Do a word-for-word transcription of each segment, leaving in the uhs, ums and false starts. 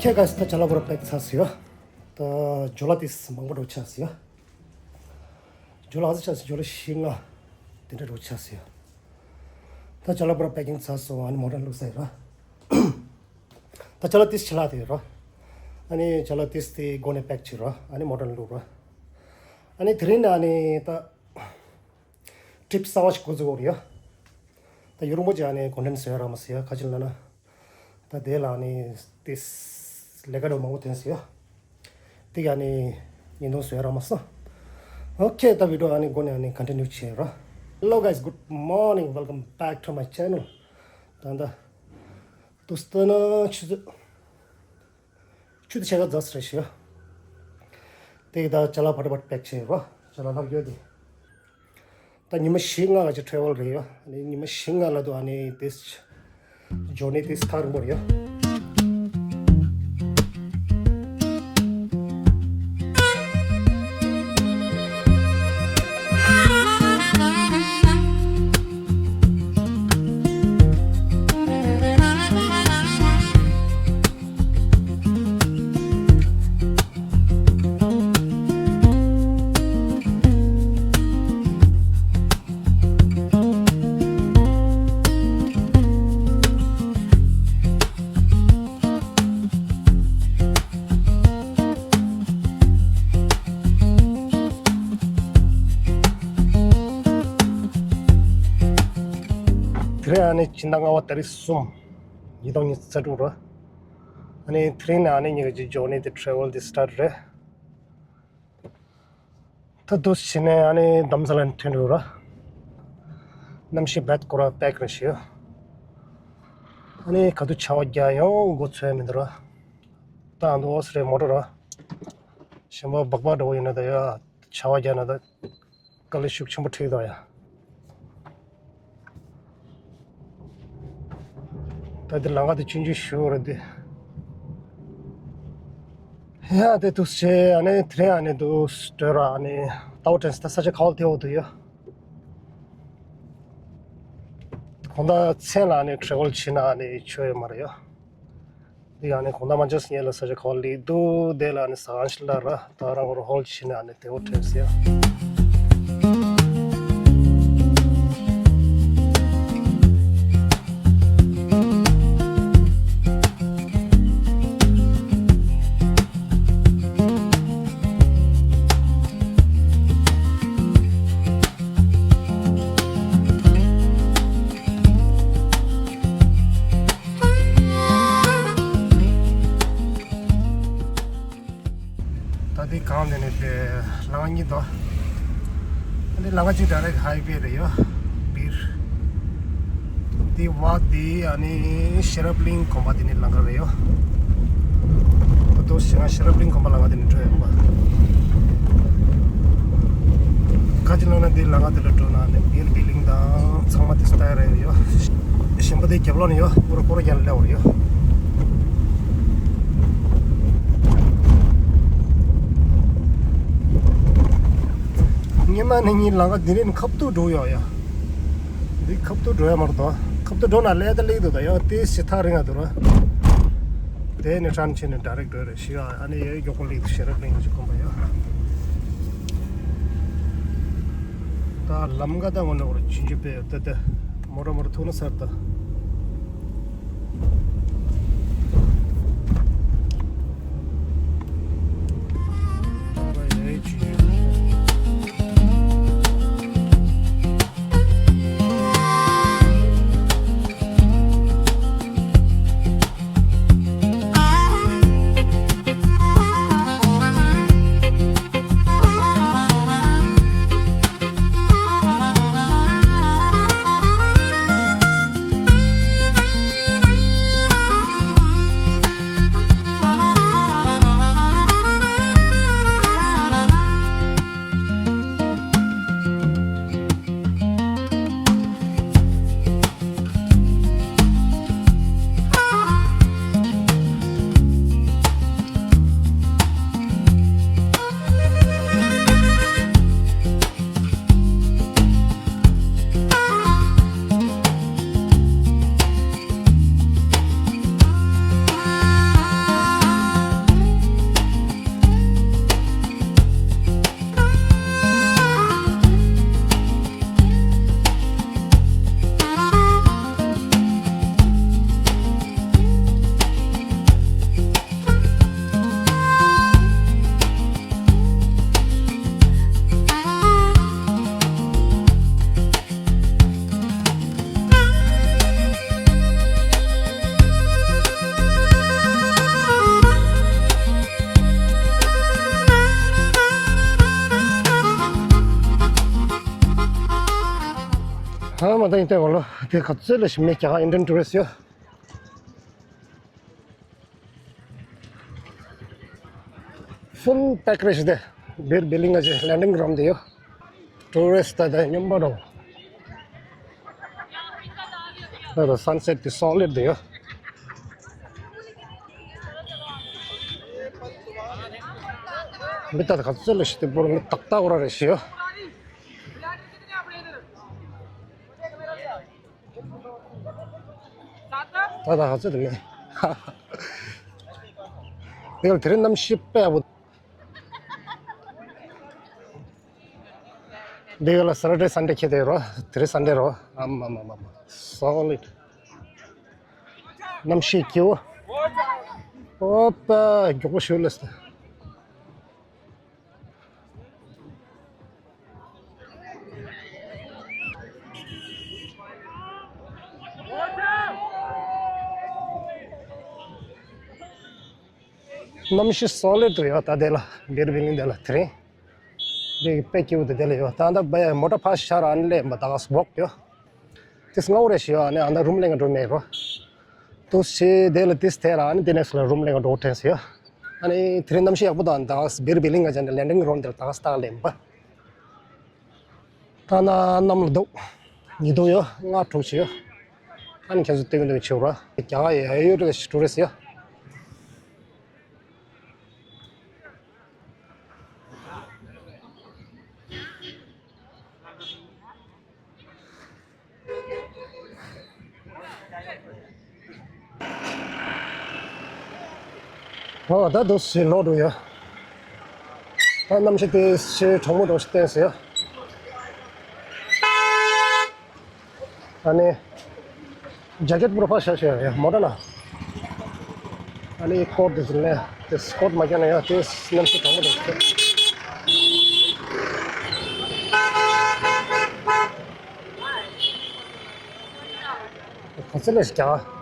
Hey guys, ད་ཅ་ལག་པུ་ར་པེག་ཚར་སོང་ཡ། ད་ཇོ་ལ་ཏིས་མང་པོ་འགྲོ་ཆགས་སོང་ཡ། ཇོ་ལ་ག་ཚོད་ཆགས་སོང་། ཇོ་ལ་བཞི་ལྔ་དེ་འདྲ་འགྲོ་ཆགས་སོང་ཡ། ད་ཅ་ལག་པུ་ར་པེ་ཀིང་ཚར་སོང་། ཨ་ནི་མོ་ཊར་བླུགས་ས་ཡོད་ར། ད་ཅ་ལག་ཏིས་ཆ་ལག་དེ་ཡོད་ར། ཨ་ནི་ཅ་ལག་ཏིས་དེ་སྒོ་ནས་པེག་བྱེད་ར། ཨ་ནི་མོ་ཊར་བླུགས་ར། ཨ་ནི་དེ་རིང་ནི་ཨ་ནི་ད་ཊི་རིབ་གསར་བ་ཞིག་འགོ་འཛུགས་འོར་ཡ། ད་ཡུན་རིང་པོ་ཅིག་ཨ་ནི་ཀོན་ཊེན་བཟོ་ཡ་རག་མ་སོང་ཡ། ག་ཅི་ལབ་ན། ད་དེ་ལ་ཨ་ནི་ཏིས་ལས་ཀ་འདྲ་མང་པོ་ཐོན་སོང་ཡ། དེ་ག་ཨ་ནི་བརྙན་ཐུང་བཟོ་ཡ་རག་མ་སོང་། ཨོ་ཁེ། ད་བི་ཌི་ཡོ་ཨ་ནི་སྒོ་ནས་ཨ་ནི་ཀོན་ཊི་ནིའུ་བྱེད་ར། Hello guys, good morning, welcome back to my channel. ད་ད་དུས་ད་ན་ཆུ་ཚོད་ཆུ་ཚོད་ཕྱེད་ཀ་ཙམ་རེད་ཤག། དེ་ག་ད་ཅ་ལག་ཕ་ཏ་ཕ་ཏ་པེག་བྱེད་ར། ཅ་ལག་ལྷག་ཡོད་དེ། ད་ཉི་མ་བཞི་ལྔ་ག་ཅིག་ཊེ་རེ་ཝལ་རེད་ཡ། ཨ་ནི་ཉི་མ་བཞི་ལྔ་ལ་དུ་ཨ་ནི་ཏིས་ཇོར་ནི་ཏིས་ཐག་རིང་པོ་རེད་ཡ། དེ་རིང་ཨ་ནི་ཕྱི་ཟླ་ལྔ་པ་ཏ་རིག་གསུམ། ཉིས་སྟོང་ཉི་ཤུ་རྩ་དྲུག་རེད། ཨ་ནི་དེ་རིང་ནི་ཨ་ནི་ངེད་ཀྱི་ཇོར་ནི་དེ་ཊེ་རེ་ཝལ་དེ་སི་ཊར་ཊི་རེད། ད་དུས་ཕྱིན་ནས་ཨ་ནི་དྷ་རམ་ས་ལ་ནས་ཐོན་འགྲོ་ར། གནམ་གཤིས་རྦད་ཁོ་ར་པེག་རེད་ཤག། ཨ་ནི་ག་དུས་ཆར་པ་རྒྱག་ཡོང་མགོ་ཚོད་མི་འདུག་ར། ད་ཨ་འདུག་ཨོ་སི་རེད་མོ་ཊ་ར། གཞན་པ་སྦག་སྦག་འདྲ་པོ་ཡིན་ན་ད་ཡ། ཆར་པ་རྒྱག་ན་ད། དཀའ་ལས་ཤུགས་ཆེན་པོ་འཕྲད་ཀྱི་འདུག་ཡ། ད་འདི་ལམ་ཁ་དེ་ཆུང་ཆུང་ཞིག་རེད་འདི། ཡ་དེ་འདུག་སེ་ཨ་ནི་དེ་རིང་ཨ་ནི་འདུག་སེ་སྡོད་ར། ཨ་ནི་ལྟ་བ་དྲན་སེ་ད་ས་ཆ་ག་པར་ཐེ་བོ་འདུག་ཡ། དགོང་དག་མཚན་ལ་ཨ་ནི་ཊེ་རེ་ཝལ་བྱེད་ན་ཨ་ནི་ཆོ་ཡོད་མ་རེད་ཡ། འདི་ཡང་ནི་དགོང་དག་མ་འཇགས་སྙེ་ལ་ས་ཆ་ག་པར་སླེབས་འདུག་དེ་ལ་ནི་ཟ་ཁང་ཞིག་ལ་ར་ད་རང་གོ་ར་ཧོལ་ཕྱིན་ནས་ནི་དེ་འོ་དྲན་སེ་ཡ། ད་ལྟའི་གང་དེ་ནས་དེ་ལམ་ཁ་གཉིས་འདུག་ཨ་ནི་ལམ་ཁ་གཅིག་ཌའི་རེག་ཧའི་ཝེ་རེད་ཡོད། སྦིར། དེ་བ་དེ་ཨ་ནི་ཤེས་རབ་གླིང་དགོན་པ་དེ་ནས་ལམ་ཁ་རེད་ཡོད། ད་དུང་ཞེ་ང་ཤེས་རབ་གླིང་དགོན་པ་ལམ་ཁ་དེ་ནས་འགྲོ་ཡོང་པ། ཁ་ཅིག་ལ་ན་དེ་ལམ་ཁ་དེ་ལ་འགྲོ་ན་ནི་སྦིར་བི་ལིང་དང་ཚང་མ་དེ་སྟ་རེད་ཡོད། གཞན་པ་དེ་རྒྱབ་ལོགས་ནས་ཡོད། པུ་ར་པུ་ར་རྒྱབ་ལ་སླེབས་པ་རེད་ཡོད། སྔོན་མ་ནས་ངའི་ལམ་ཁ་འདི་རིང་ཁ་ཐུག་འགྲོ་ཡོད་ཡ། འདི་ཁ་ཐུག་འགྲོ་ཡ་མ་རེད་དོ། ཁ་ཐུག་འགྲོ་ན་ལས་ད་ལེགས་འདུག་ད་ཡ་དེ་ཞེ་ཐག་རིང་ང་འདུག་ར། དེ་ནས་ཁྲང་ཆེན་ནས་ཌའི་རེག་འགྲོ་རེད་ཤི་ཡ། ཨ་ནི་ཡ་མགྱོགས་པོ་ལེགས་འདུག་ཤེས་རབ་གླིང་གི་དགོན་པ་ཡ། ད་ལམ་ཁ་ད་ངོ་ནས་འོར་ཆུང་ཆུང་པས་ད་ད་མོ་ར་མོ་ར་ཐུག་ན་སར་ད། ད་ཡིན་ཏེ་གོ་ལོ་དེ་ག་ཚོད་ལ་ཞིམ་མེད་ཀྱང་ཨིན་ཌི་ཡན་ཊུ་རི་སི་ཊི་ཡོད། ཕུལ་པེག་རེད་ཤི་དེ། བིར་བི་ལིང་ང་ཅི་ལེན་ཌིང་གྲོང་དེ་ཡོད། ཊུ་རི་སི་ཊི་ད་ད་སྙོམས་པ་འགྲོ། ད་ད་སན་སེཊ་དེ་སོ་ལིཌ་དེ་ཡོད། མི་ད་ད་ག་ཚོད་ལ་ཤི་དེ་བོར་མི་ཏག་ཏག་འོ་ར་རེད་ཤི་ཡོད། ད་ད་ཧ་ཚོད་དུ་མེད། དེ་ག་དེ་རིང་གནམ་གཤིས་དཔེ་ཡག་པོ། དེ་ག་ལ་སེ་ཊར་ཌེ་སན་ཌེ་ཁྱེད་དེ་རོ། དེ་རིང་སན་ཌེ་རོ། ཨམ་ཨམ་ཨམ་ཨམ། སོ་ལིཌ། གནམ་གཤིས་སྐྱིད་པོ། ཨོ་པ་མགྱོགས་པོ་ཞུ་ལས། གནམ་གཤིས་སོ་ལིཌ་རེད་ཡ། ད་དེ་ལ་བིར་བི་ལིང་དེ་ལ་དེ་རིང་། དེ་དཔེ་སྐྱིད་པོ་དེ་དེ་ལ་ཡོད། ད་ད་བ་ཡ་མོ་ཊ་ཕར་ཤར་ཨ་ནི་ལེ་མ་ད་ག་སུ་བོག་ཡོད། དེ་སྔ་བོ་རེད་ཤི་ཡོད། ཨ་ནི་ཨ་ད་རུམ་ལེན་ག་འགྲོ་མེད་རོ། དུ་ཤི་དེ་ལ་དིས་ཐེ་ར་ཨ་ནི་དེ་ནེག་སི་ལ་རུམ་ལེན་ག་འགྲོ་དྲན་སི་ཡོད། ཨ་ནི་དེ་རིང་གནམ་གཤིས་ཡག་པོ་དང་ད་ག་སུ་བིར་བི་ལིང་ག་ཅན་དེ་ལེན་ཌིང་རོ་དེ་ལ་ད་ག་སུ་ཏག་ལེན་པ། ད་ན་གནམ་ལ་སྡུག་ཉི་སྡུག་ཡོད། ང་དྲུག་ཅིག་ཡོད། ཨ་ནི་ཁྱེད་ཚོ་སྟོན་གི་འདུག་ཆེ་བ་ར། རྒྱ་ག་ཡ་ཡོད་རེད་ཊུ་རི་སི་ཊི་ཡོད། ཨོ་ད་དུ་སི་ལོ་འགྲོ་ཡ། ད་གནམ་གཤིས་དེ་ཞེ་གྲང་མོ་འགྲོ་ཞིག་བསྟན་ཟེར་ཡ། ཨ་ནི། ཇེ་ཀེཊ་པུ་ར་ཕར་བཞག་བཞག་ཡ་མོ་ཊ་ན། ཨ་ནི་ཀོཊ་དེ་ཚོ་ལེན། དེ་ཀོཊ་མ་རྒྱག་ན་ཡ་དེ་གནམ་གཤིས་གྲང་མོ་འགྲོ་ཞིག་བསྟན། ག་ཚོད་ལས་ཀྱང་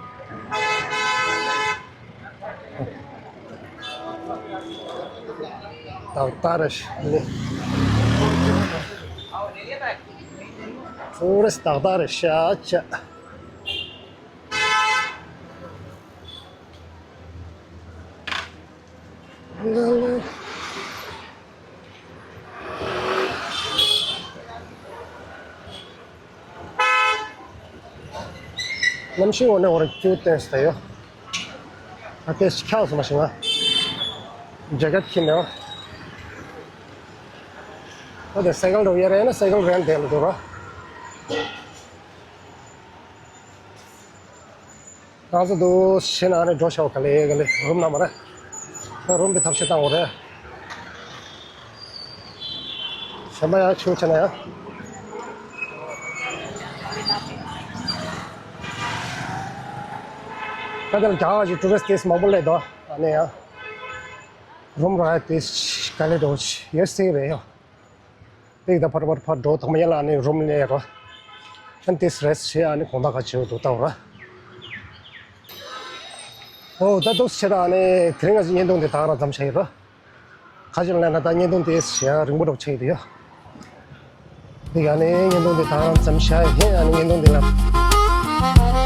ཏག་ཏག་རེད་ཤག་ནི། ཊུ་རི་སི་ཊི་ཏག་ཏག་རེད་ཤག་ཆ། གནམ་གཤིས་འོ་ནས་འོ་ར་ཀྱུ་ཏན་སྟེ་ཡོ། ཨ་ཏེ་ཤི་ཁྱག་སོང་མ་ཤི་ང་། ཇེ་ཀེཊ་ཁྱི་ནས་ཨ། ཨ་ཏེ་སའི་ཀལ་འགྲོ་ཡ་རེད་ན་སའི་ཀལ་རན་དེ་ལ་འགྲོ་ར། ང་ཚོ་འདུག་ཕྱི་ནང་ནས་འགྲོ་ཤོག་ག་ལེ་ག་ལེ་རུམ་ནང་མ་རེད། ད་རུམ་པའི་ཐབས་ཤེས་བཏང་དགོས་རེད། གཞན་པ་ཡང་ཆུང་ཆེ་ན་ཡང་། ད་ལྟ་རྒྱ་གར་གྱི་ཊུ་རི་སི་ཊི་མང་པོ་སླེབས་འདུག་ཨ་ནི་ཡང་། རུམ་རག་ཡ་དེ་ག་ལེ་འགྲོ་ཡོད་སྲིད་རེད་ཡ། པིག་ད་ཕར་ཕར་ཕར་འགྲོ་ཐོག་མ་ཡན་ལ་ནི་རུམ་ལས་རོ། ཨན་ཏིས་རེས་བྱེད་ཨ་ནི་གོང་ད་ག་བྱེད་འདུག་ལྟ་བ་ར། ཨོ་ད་འདུག་བྱེད་ཨ་ནི་དེ་རིང་ང་ཚོ་བརྙན་ཐུང་དེ་ད་ག་རང་མཚམས་བྱ་ཡི་རོ། ཁ་ཅིག་ལ་ན་ད་བརྙན་ཐུང་དེ་བྱ་རིང་པོ་འགྲོ་བྱེད་ཡི་ཡོ། དེ་ཨ་ནི་བརྙན་ཐུང་དེ་ད་ག་རང་མཚམས་བྱ་ཡི་ཨ་ནི་བརྙན་ཐུང་དེ་ལ།